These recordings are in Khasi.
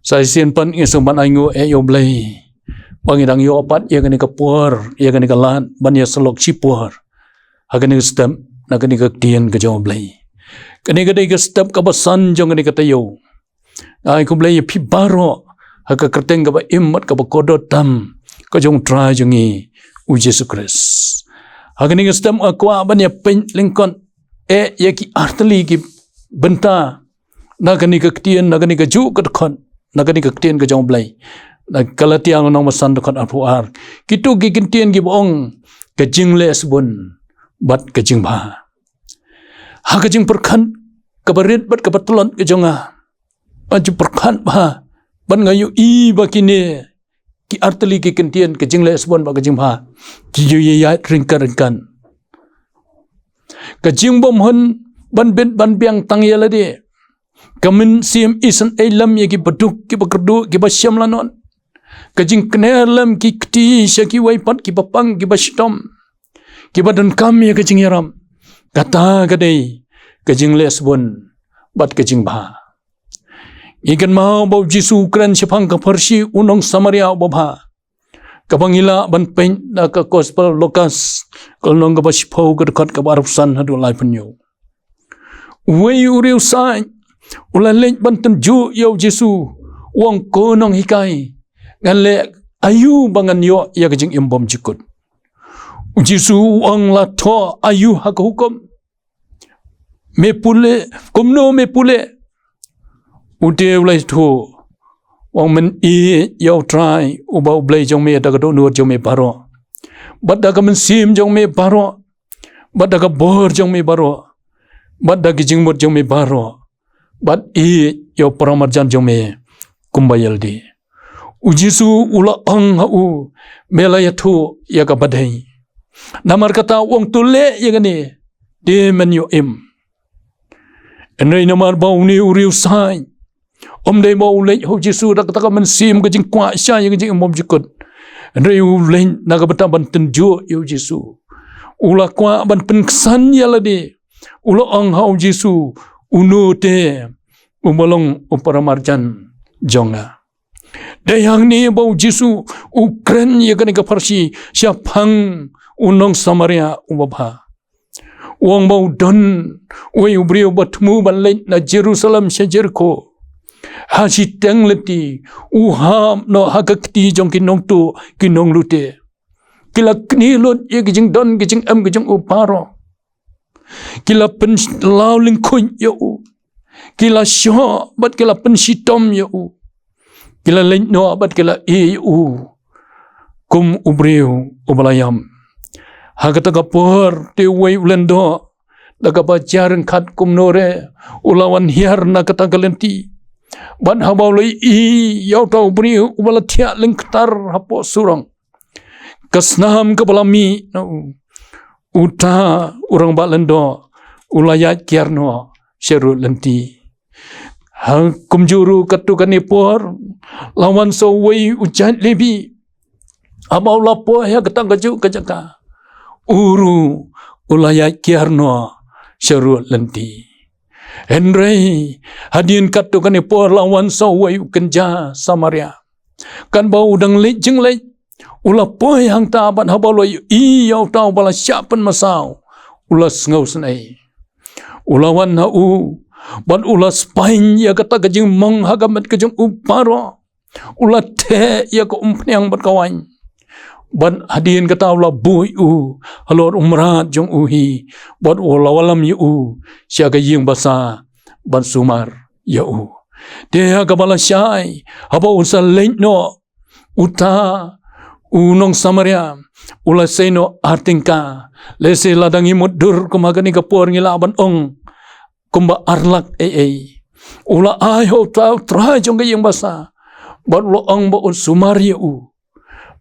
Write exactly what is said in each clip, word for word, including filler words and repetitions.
Sa shisien pat ngi sngewbha ban ainguh ïa U Blei ba ngi dang ïoh pat ïa kane ka por, ïa kane ka lad ban ïa sylok shipor ha kane ka step na kane ka ktien ka jong U Blei. Kane ka dei ka step kaba san jong kane ka taïew. Ai khublei ïa phi baroh ha ka kyrteng kaba im bad kaba kordor tam ka jong U Trai jong ngi U Jisu Khrist. Ha kane ka step nga kwah ban ïa peit lyngkot eh ïa ki artylli ki bynta na kane ka ktien, na kane ka juh ka dkhot, na kane ka ktien ka jong U Blei. Na Galatia lynnong ba san dkhot arphew ar. Kito ki kyntien kiba ong ka jingleh sbun bad ka jingbha. Ha ka jingpyrkhat kaba rit bad kaba tlot ka jong nga, nga ju pyrkhat bha bad nga ïohi ba kine ki artylli ki kyntien ka jingleh sbun bad ka jingbha ki ju ïaid ryngkat ryngkat. Ka jingbymhun ban bit ban biang tang ïa lade. Ka mynsiem isynei lem ïa kiba duk, kiba kyrduh, kiba shem lanot. Ka jingkner lem ki kti sha kiwei pat, kiba pang, kiba shitom, kiba donkam ïa ka jingïarap. Kata ka dei ka jingleh sbun bad ka jingbha. Ngi kynmaw ba U Jisu u kren shaphang ka pharshi u nong Samaria uba bha, kaba ngi lah ban peit na ka Gospel Lukas, ka lynnong kaba shiphew, ka dkhot kaba arphew san haduh laiphew hynñiew. Uwei u riewsaid u la leit ban tynjuh ïa U Jisu, u ong, Ko Nonghikai, ngan leh aïu ba ngan ïoh ïa ka jingim bymjukut? U Jisu u ong, La thoh aïu ha ka hukum? Me pule, kumno me pule? U te u la ïathuh, u ong, Men ïeit ïa U Trai uba U Blei jong me da ka dohnud jong me baroh, bad da ka mynsiem jong me baroh, bad da ka bor jong me baroh, bad da ki jingmut jong me baroh, bad ïeit ïa u paramarjan jong me kumba ïa lade. U Jisu u la ong ha u, Me la ïathuh ïa kaba dei. Namar kata u ong, To leh ïa kane, te men ïoh im. Hynrei namar ba une u riewsaid um dei ba u leit ha U Jisu da kata ka mynsiem ka jingkwah shai ïa ka jingim bymjukut, hynrei u leit na ka bynta ban tynjuh ïa U Jisu. U la kwah ban pynksan ïa lade. U la ong ha U Jisu, Uno te uba long u paramarjan jong nga? Dei hangne ba U Jisu u kren ïa kane ka pharshi shaphang u nong Samaria uba bha. U ong ba u don uwei u briew ba thmu ban leit na Jerusalem sha Jerikho. Ha shiteng lynti u hap noh ha ka kti jong ki nongtuh ki nonglute. Ki la knieh lut ïa ki jingdon ki jingem ki jong u baroh. Ki la pynlaw lyngkhuid ïa u. Ki la shoh bad ki la pynshitom ïa u. Ki la leit noh bad ki la ïeh ïa u kum u briew uba la ïap. Ha kata ka por te uwei u lyngdoh da kaba jia ryngkat kumno re u la wan hiar na kata ka lynti. Bad haba u la ïohi ïa uta u briew uba la thiah lyngktar hapoh surok, ka snam kaba la mih na u, uta u rangbah lyngdoh u la ïaid kiar noh sha rud lynti. Ha kumjuh ruh katto katne por la wan sa uwei u jait Lebi. Haba u la poi ha kata kajuh ka jaka, u ruh u la ïaid kiar noh sha rud lynti. Hynrei hadien katto katne por la wan sa uwei u kynja Samaria. Katba u dang leit jingleit, u la poi hangta bad haba u la ïohi ïa uta uba la shah pynmasaw, u la sngewsynei. U la wan ha u bad u la spaiñ ïa kata ka jingmong ha ka met ka jong u baroh. U la theh ïa ka umphniang bad ka waiñ. Bad hadien kata u la buh ïa u halor u mrad jong u hi bad u la wallam ïa u sha ka ïing basa ban sumar ïa u. Te ha kaba lashai, haba u sa leit noh, uta u nong Samaria u la sei noh ar tyngka. Lehse lada ngi mutdur kum ha kane ka por ngi lah ban ong kumba ar lak ei ei. U la ai ha uta u trai jong ka ïing basa bad u la ong ba un sumar ïa u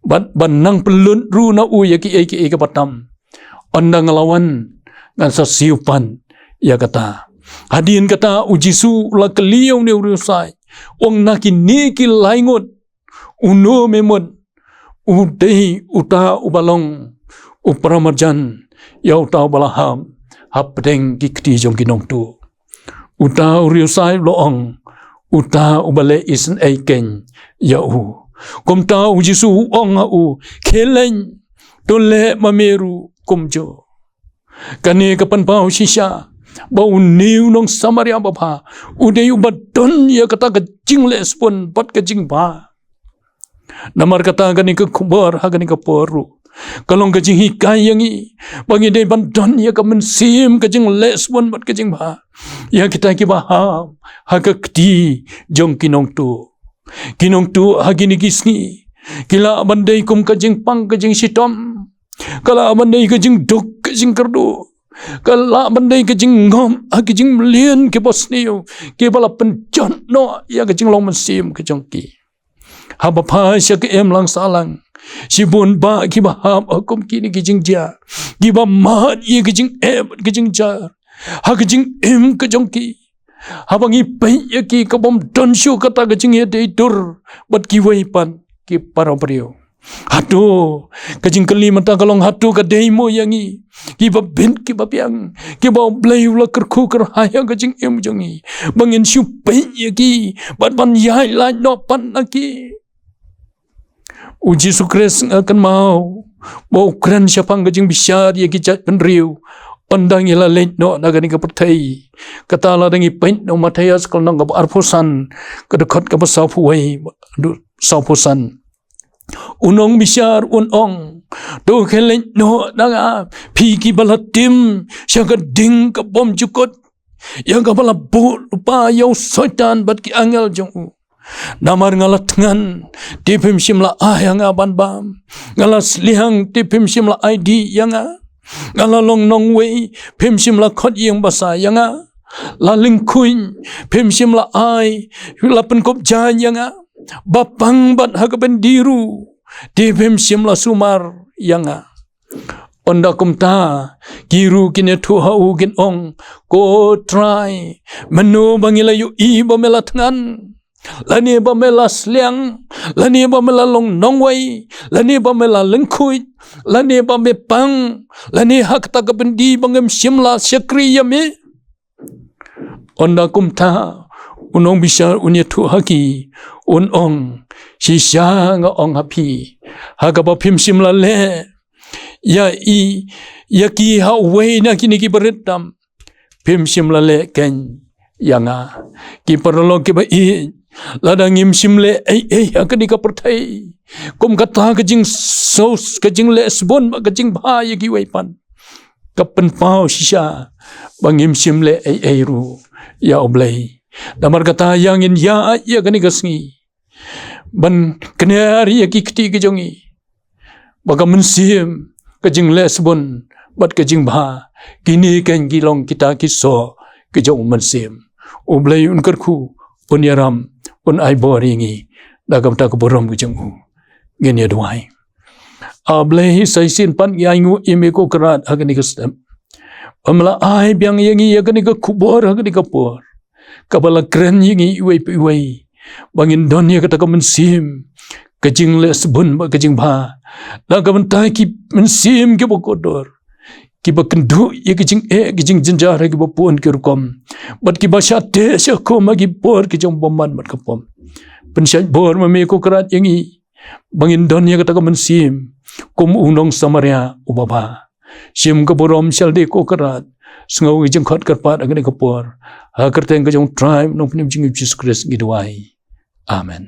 bad ban nang pynlut ruh na u ïa kiei kiei kiba tam. Ynda nga la wan ngan sa siew pat ïa kata. Hadien kata U Jisu u la kylli ïa une u riewsaid, u ong, na kine ki lai ngut, uno me mut u dei uta uba long u paramarjan ïa uta uba la hap hapdeng ki kti jong ki nongtuh? Uta u riewsaid u la ong, uta uba leh isynei keiñ ïa u. Kumta u Jisu u ong ha u, khlem, to leh ma me ruh kumjuh. Kane ka pynpaw shisha ba une u nong Samaria babha u dei uba don ïa kata ka jingleh sbun bad ka jingbha. Namar kata kane ka khubor ha kane ka por ruh ka long ka jinghikai ïa ngi ba ngi dei ban don ïa ka mynsiem ka jingleh sbun bad ka jingbha ïa kita kiba hap ha ka kti jong ki nongtuh. Ki nongtuh ha kine ki sngi ki lah ban dei kum ka jingpang ka jingshitom, ka lah ban dei ka jingduk ka jingkyrduh, ka lah ban dei ka jingngop ha ki jingmlien kiba sniew kiba la pynjot noh ïa ka jinglong mynsiem ka jong ki. Haba phai sha ka imlang sahlang, shibun bah kiba hap ha kum kine ki jingjia kiba mad ïa ka jingeh bad ka jingjar ha ka jingim ka jong ki. Haba ngi peit ïa ki ka bym don shuh kata ka jingïadei dur bad kiwei pat ki para briew. Hato ka jingkylli mynta ka long, hato ka dei mo ïa ngi kiba bit kiba biang kiba U Blei u la kyrkhu kyrhai ha ka jingim jong ngi ba ngin shu peit ïa ki bad ban ïaid lait noh pat na ki? U Jisu Khrist nga kynmaw ba u kren shaphang ka jingbishar ïa ki jaitbynriew ynda ngi la leit noh na kane ka pyrthei. Kata lada ngi peit na u Mathaios ka lynnong kaba arphew san, ka dkhot kaba sawphew wei, du-, sawphew san. U nongbishar un ong, to khie leit noh na nga, phi kiba la tim sha ka ding ka bymjukut, ïa kaba la buh lypa ïa u Soitan bad ki angel jong u. Namar nga la thngan, te phim shym la ai ha nga ban bam. Nga la sliang, te phim shym la ai dih ïa nga. Nga la long nongwei, phim shym la khot ïing basa ïa nga. La lyngkhuid, phim shym la ai, la pynkup jaiñ ïa nga. Ba pang bad ha ka byndi ruh, te phim shym la sumar ïa nga. Ynda kumta, ki ruh kin ïathuh ha u, kin ong, ko Trai, mynno ba ngi la ïohi ba me la thngan, lane ba me la sliang, lane ba me la long nongwei, lane ba me la lyngkhuid, lane ba me pang, lane ha kata ka byndi ba ngim shym la shakri ïa me? Ynda kumta, u nongbishar un ïathuh ha ki, un ong, shisha nga ong ha phi, ha kaba phim shym la leh ïa i, ïa ki ha uwei na kine ki barit tam, phim shym la leh keiñ ïa nga. Ki paralok kiba ïeit, lada ngim shym leh ei ei ha kane ka pyrthei, kum kata ka jingsos, ka jingleh sbun bad ka jingbha ïa kiwei pat, ka pynpaw shisha ba ngim shym leh ei ei ruh ïa U Blei. Namar kata ïa ngin ïa, ïa kane ka sngi ban kner ïa ki kti ki jong ngi, ba ka mynsiem, ka jingleh sbun bad ka jingbha, kine keiñ ki long kita ki soh ki jong u mynsiem. U Blei un kyrkhu, un ïaram, un ai bor ïa ngi da ka bynta ka burom ka jong u. Ngin ïa duwai. A Blei, sa shisien pat ngi ainguh ïa me ko Kynrad ha kane ka step, ba me la ai biang ïa ngi ïa kane ka khubor ha kane ka por, kaba la kren ïa ngi iwei pa iwei ba ngin don ïa kata ka mynsiem, ka jingleh sbun bad ka jingbha, da ka bynta ki mynsiem kiba kordor, kiba kynduh ïa ka jingeh, ka jingjynjar ha kiba bun ki rukom, bad kiba shah teh shah khum ha ki por ki jong u bymman bad ka pop. Pynshait bor ma me ko Kynrad ïa ngi ba ngin don ïa kata ka mynsiem kum u nong Samaria uba bha. Shim ka burom sha lade ko Kynrad. Sngew ka jingkhot kyrpad ha kane ka por, ha ka kyrteng ka jong u Trai Nongpynim jong ngi Jisu Khrist ngi duwai. Amen.